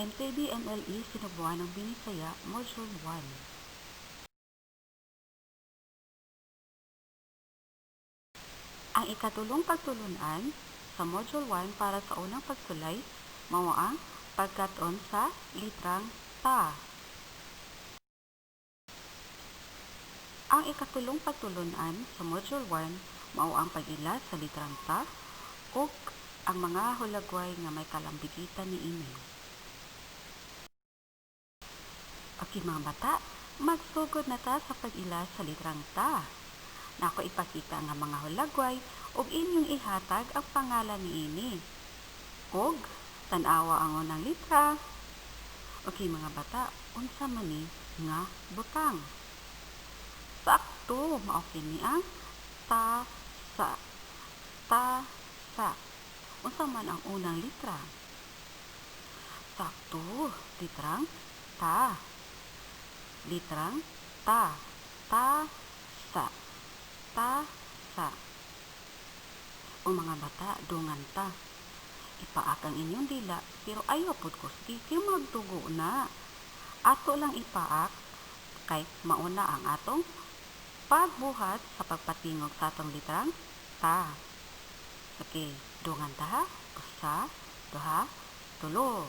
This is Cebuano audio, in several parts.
MTB MLE Sinugbuanong Binisaya, Module 1. Ang ikatulong pagtulunan sa Module 1 para sa unang pagsulay mao ang pagkat-on sa litrang ta. Ang ikatulong pagtulunan sa Module 1 mao ang pag-ila sa litrang ta ug ang mga hulagway nga may kalambigitan niini. Okay mga bata, magsugod na ta sa pag-ila sa litrang ta. Nako ipakita nga mga hulagway ug inyong ihatag ang pangalan niini. Og tan-awa ang unang litra. Okay mga bata, unsa man ni nga butang? Sakto, mao kini ang ta sa. Ta sa. Unsa man ang unang litra? Sakto, litrang ta. Litrang ta. Ta sa. Ta sa. O mga bata, dungan ta. Ipaak ang inyong dila, pero ayaw pud kusgi kay magdugo na. Ato lang ipaak kay mauna ang atong pagbuhat sa pagpatingog sa atong litrang ta. Okay, dungan ta ha. Usa, duha, tulo.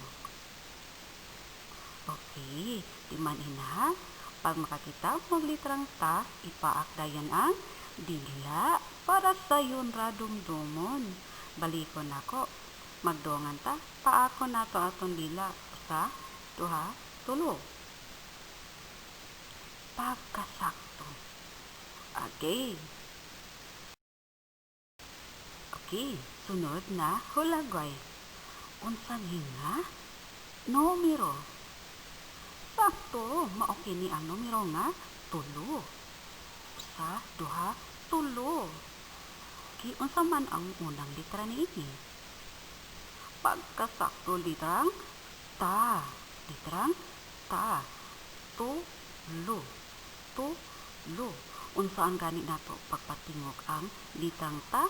Okay, timan ina. Pag makakita og litrang ta, ipaak dayon ang dila para sayon ra dumdumon. Balikon nako. Magdungan ta, paakon nato atong dila. Usa, duha, tulo. Pagkasakto. Okay. Okay, sunod na hulagway. Unsa ni nga numero? Sakto, mao kini ang numero nga tulo. Usa, duha, tulo. Okay, unsa man ang unang litra niini? Pagkasakto, litrang ta. Litrang ta. Tulo. Tulo. Unsaan gani nato pagpatingog ang litrang ta?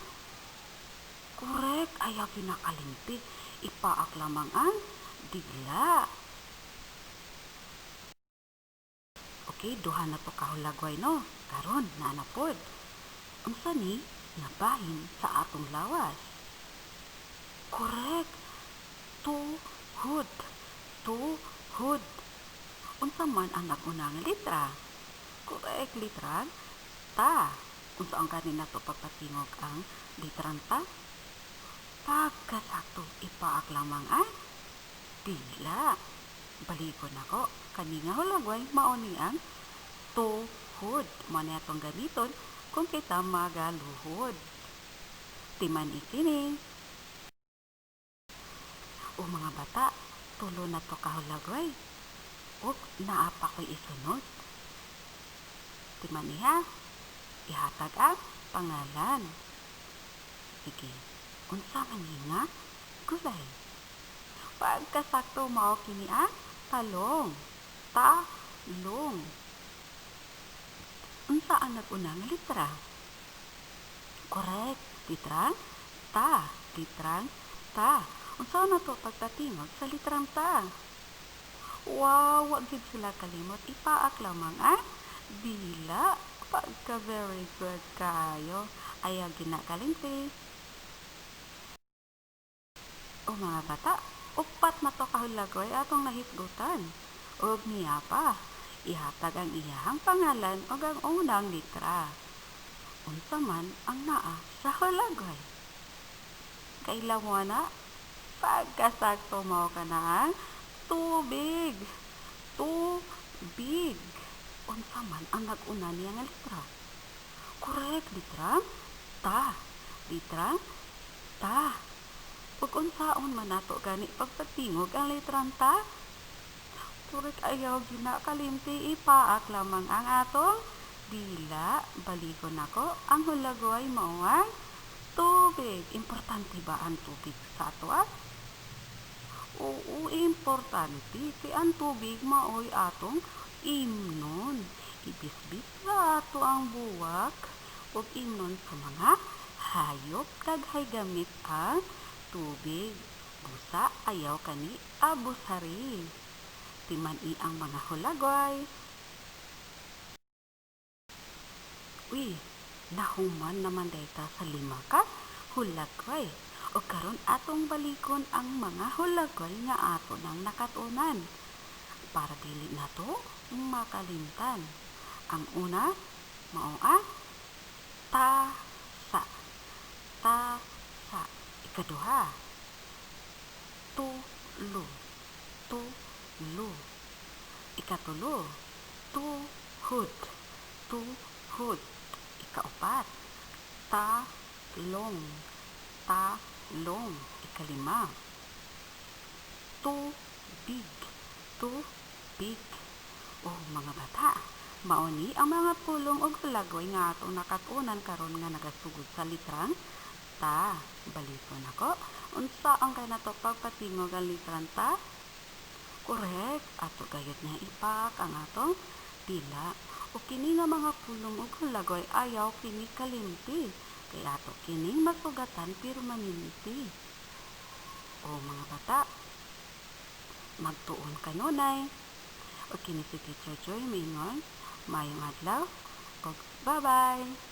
Correct, ayaw kinakalimti. Ipaak lamang ang dila. Okay, duha na to kahulagway no. Karon naa na pod. Unsa ni nga bahin sa atong lawas? Correct. Tuhod. Tuhod. Unsa man ang nag-una nga litra? Correct, litrang ta. Unsa ang gani nato pagpatingog ang litrang ta? Pagkasakto, ipaak lamang ang dila. Balikon nako. Kani nga hulagway mao ni ang tuhod. Mao ni atong gamiton kung kita magaluhod. Timan ikini. O mga bata, tulo na to kahulagway. Ug naa pa ko'y isunod. Timan niha, ihatag ang pangalan. Sige, unsa man ni nga gulay? Pagkasakto, mao kini ang talong. Talong. Unsa ang nag-una nga litra? Correct, litrang ta. Litrang ta. Unsa na to pagpatingog sa litrang ta? Wow, wa gyud sila kalimot. Ipaak lamang ang dila. Pagka very good kayo. Ayaw ginakalimti. O mga bata, upat na to kahulagway atong nahisgutan. Ug niya pa, ihatag ang iyahang pangalan ug ang unang litra. Unsa man ang naa sa hulagway? Kaila mo na? Pagkasakto, mao kana ang tubig. Tubig. Unsa man ang nag-una niya nga litra? Correct, litrang ta. Litrang ta. Ug unsaon man nato gani pagpatingog ang litrang ta? Correct, ayaw ginakalimti, ipaak lamang ang atong dila. Balikon nako, ang hulagway mao ang tubig. Importante ba ang tubig sa ato ah? Oo, importante. Kay ang tubig maoy atong imnon. Ibisbis sa ato ang buwak ug imnon sa mga hayop. Daghay gamit ang tubig. Busa ayaw kani abusari. Timan-i ang mga hulagway. Uy, nahuman naman dayta sa lima ka hulagway. O karon atong balikon ang mga hulagway nga ato nang nakatunan para dili nato makalimtan. Ang una mao ang ta sa, ta sa. Ikaduha, tulo, tulo. Ikatulo, tuhod, tuhod. Ikaupat, talong, talong. Ikalima, tubig, tubig. O mga bata, mao ni ang mga pulong og hulagway nga atong nakatunan karon nga nagasugod sa litrang ta. Balikon ako. Unsa ang kanato pagpatingog ang litrang ta? Correct, ato gayud nga ipak ang atong dila. O kini nga mga pulong og hulagway ayaw kini kalimti. Kay ato kining masugatan permanente. O mga bata, magtuon kanunay. O kini si Teacher Joy miingon, maayong adlaw ug bye-bye.